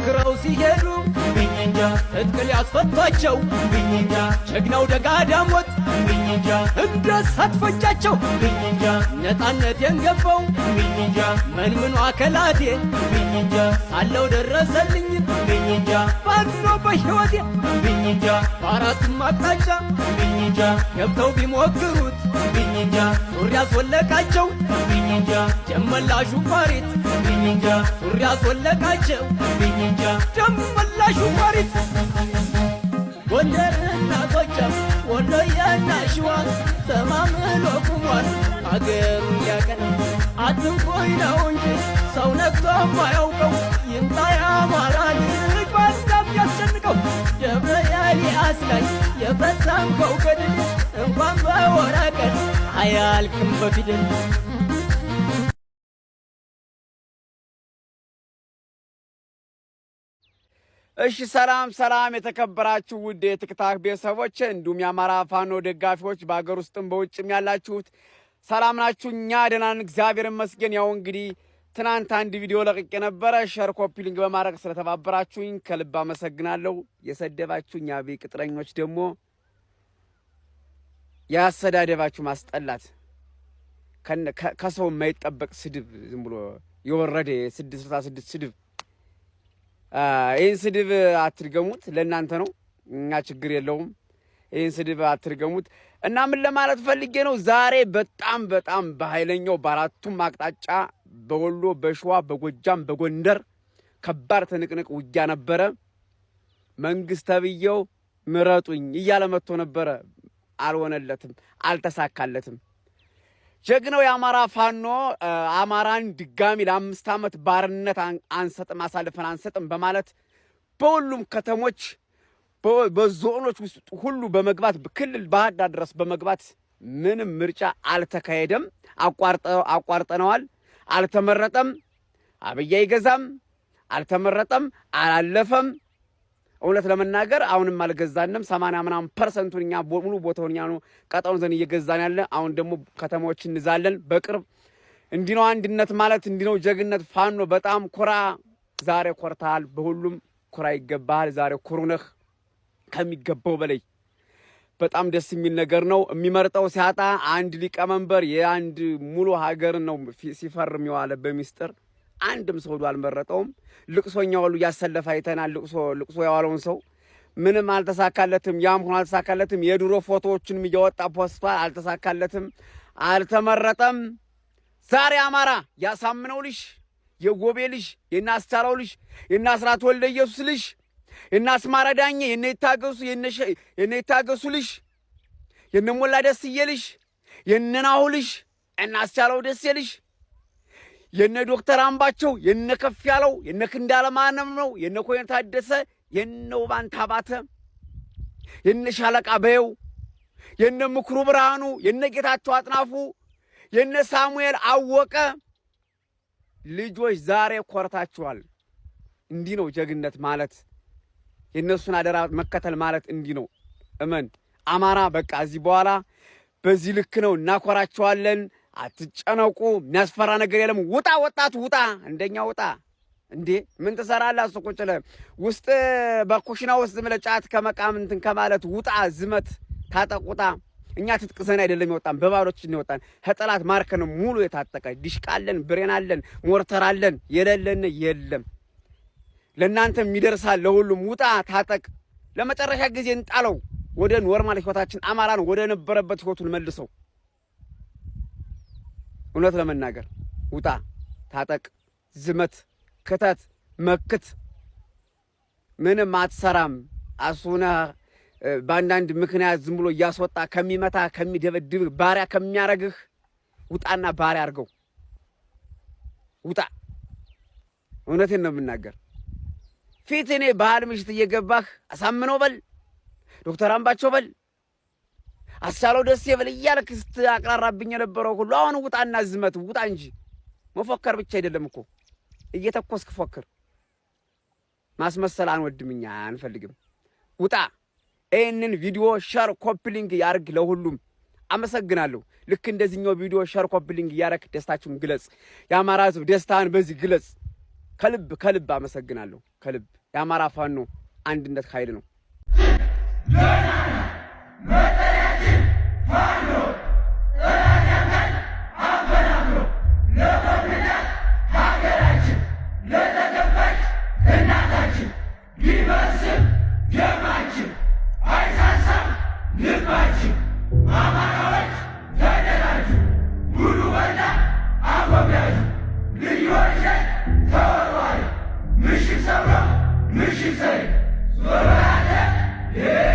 ፎክረው ሲሄዱ ትጥቅ ሊያስፈቷቸው ጀግናው ደጋ ዳሞት እንደ እሳት ፈጃቸው። ነፃነቴን ገባው መንምኗ ከላቴ ሳለው ደረሰልኝ ፋኖ በሕይወቴ። በአራቱም አቅጣጫ ገብተው ቢሞክሩት ሱሪ አስወለቃቸው ደመላሹ ኳሪት፣ ሱሪ አስወለቃቸው ደመላሹ ኳሪት። ጎንደርና ጎጃም ወሎዬና ሸዋ ተማምሎ ቁሟል አገሩን ሊያቀና። አትንኩኝ ነው እንጂ ሰው ነክቶ ማያውቀው፣ ይምጣ የአማራ ልጅ ባንዳም ያስጨንቀው። ደብረ ኤልያስ ላይ የፈጸምከው ገድል እንኳን በወረቀት አያልቅም በፊደል። እሺ፣ ሰላም ሰላም፣ የተከበራችሁ ውድ የቲክታክ ቤተሰቦች እንዲሁም የአማራ ፋኖ ደጋፊዎች በሀገር ውስጥም በውጭም ያላችሁት ሰላም ናችሁ? እኛ ደህና ነን፣ እግዚአብሔር ይመስገን። ያው እንግዲህ ትናንት አንድ ቪዲዮ ለቅቄ ነበረ። Share፣ copy link በማድረግ ስለተባበራችሁኝ ከልብ አመሰግናለሁ። የሰደባችሁኝ አብይ ቅጥረኞች ደግሞ ያሰዳደባችሁ ማስጠላት፣ ከሰው የማይጠበቅ ስድብ፣ ዝም ብሎ የወረደ 666 ስድብ፣ ይህን ስድብ አትድገሙት። ለእናንተ ነው፣ እኛ ችግር የለውም። ይህን ስድብ አትድገሙት። እና ምን ለማለት ፈልጌ ነው፣ ዛሬ በጣም በጣም በኃይለኛው በአራቱም አቅጣጫ በወሎ፣ በሸዋ፣ በጎጃም፣ በጎንደር ከባድ ትንቅንቅ ውጊያ ነበረ። መንግስት ተብዬው ምረጡኝ እያለ መጥቶ ነበረ። አልሆነለትም፣ አልተሳካለትም። ጀግናው የአማራ ፋኖ አማራን ድጋሚ ለ5 ዓመት ባርነት አንሰጥም፣ አሳልፈን አንሰጥም በማለት በሁሉም ከተሞች በዞኖች ውስጥ ሁሉ በመግባት ክልል ባህር ዳር ድረስ በመግባት ምንም ምርጫ አልተካሄደም። አቋርጠነዋል። አልተመረጠም። አብይ አይገዛም። አልተመረጠም። አላለፈም። እውነት ለመናገር አሁንም አልገዛንም። 80 ምናምን ፐርሰንቱን እኛ ሙሉ ቦታውን እኛ ነው ቀጣውን ዘንድ እየገዛን ያለ። አሁን ደግሞ ከተማዎች እንዛለን በቅርብ። እንዲህ ነው አንድነት ማለት፣ እንዲህ ነው ጀግነት። ፋኖ በጣም ኩራ፣ ዛሬ ኮርተሃል። በሁሉም ኩራ ይገባሃል። ዛሬ ኩሩ ነህ ከሚገባው በላይ። በጣም ደስ የሚል ነገር ነው። የሚመርጠው ሲያጣ አንድ ሊቀመንበር የአንድ ሙሉ ሀገርን ነው ሲፈርም የዋለ በሚስጥር። አንድም ሰው ሄዶ አልመረጠውም። ልቅሶኛ ሁሉ እያሰለፈ አይተናል። ልቅሶ ልቅሶ የዋለውን ሰው ምንም አልተሳካለትም። ያም ሆኖ አልተሳካለትም። የድሮ ፎቶዎችንም እያወጣ ፖስቷል። አልተሳካለትም። አልተመረጠም። ዛሬ አማራ ያሳምነው ልጅ፣ የጎቤ ልጅ፣ የነ አስቻለው ልጅ፣ የነ አስራት ወልደ ኢየሱስ ልጅ፣ የነ አስማረ ዳኜ፣ የነ ይታገሱ ልጅ፣ የነ ሞላ ደስዬ ልጅ፣ የነ ናሁ ልጅ፣ የነ አስቻለው ደሴ ልጅ፣ የነ ዶክተር አምባቸው፣ የነ ከፍ ያለው፣ የነ ክንዳለማንም ነው፣ የነ ኮይነ ታደሰ፣ የነ ውባንተ አባተ፣ የነ ሻለቃ በየው፣ የነ ምክሩ ብርሃኑ፣ የነ ጌታቸው አጥናፉ፣ የነ ሳሙኤል አወቀ ልጆች ዛሬ ኮርታችኋል። እንዲህ ነው ጀግነት ማለት። የእነሱን አደራ መከተል ማለት እንዲህ ነው። እመን አማራ በቃ እዚህ በኋላ በዚህ ልክ ነው። እናኮራቸዋለን። አትጨነቁ። የሚያስፈራ ነገር የለም። ውጣ፣ ወጣቱ ውጣ፣ እንደኛ ውጣ። እንዴ ምን ትሰራለህ? እሱ ቁጭ ብለህ ውስጥ በኩሽና ውስጥ ዝም ብለህ ጫት ከመቃም እንትን ከማለት ውጣ፣ ዝመት፣ ታጠቅ፣ ውጣ። እኛ ትጥቅ ዘን አይደለም የወጣን፣ በባዶችን ነው የወጣን። ከጠላት ማርከን ሙሉ የታጠቀ ዲሽቃ አለን፣ ብሬን አለን፣ ሞርተር አለን። የሌለን የለም። ለእናንተም ይደርሳል። ለሁሉም ውጣ፣ ታጠቅ። ለመጨረሻ ጊዜ እንጣለው ወደ normal ህይወታችን፣ አማራን ወደ ነበረበት ህይወቱን መልሰው። እውነት ለመናገር ውጣ፣ ታጠቅ፣ ዝመት፣ ክተት፣ መክት። ምንም አትሰራም። አሱነ በአንዳንድ ምክንያት ዝም ብሎ እያስወጣ ከሚመታ ከሚደበድብህ ባሪያ ከሚያረግህ ውጣና ባሪያ አድርገው ውጣ። እውነቴን ነው የምናገር። ፊት እኔ ባህል ምሽት እየገባህ አሳምነው በል፣ ዶክተር አምባቸው በል፣ አስቻለው ደሴ በል እያልክ ስትአቅራራብኝ የነበረው ሁሉ አሁን ውጣና ዝመት፣ ውጣ እንጂ። መፎከር ብቻ አይደለም እኮ፣ እየተኮስክ ፎክር። ማስመሰል አንወድም እኛ አንፈልግም። ውጣ። ይህንን ቪዲዮ share፣ copy link ያርግ ለሁሉም። አመሰግናለሁ። ልክ እንደዚህኛው ቪዲዮ share፣ copy link እያረክ ደስታችሁን ግለጽ። የአማራ ሕዝብ ደስታን በዚህ ግለጽ። ከልብ ከልብ አመሰግናለሁ። ከልብ የአማራ ፋኖ አንድነት ኃይል ነው። ምሽግ ሰብረው ምሽግ ሰሪ ዞር።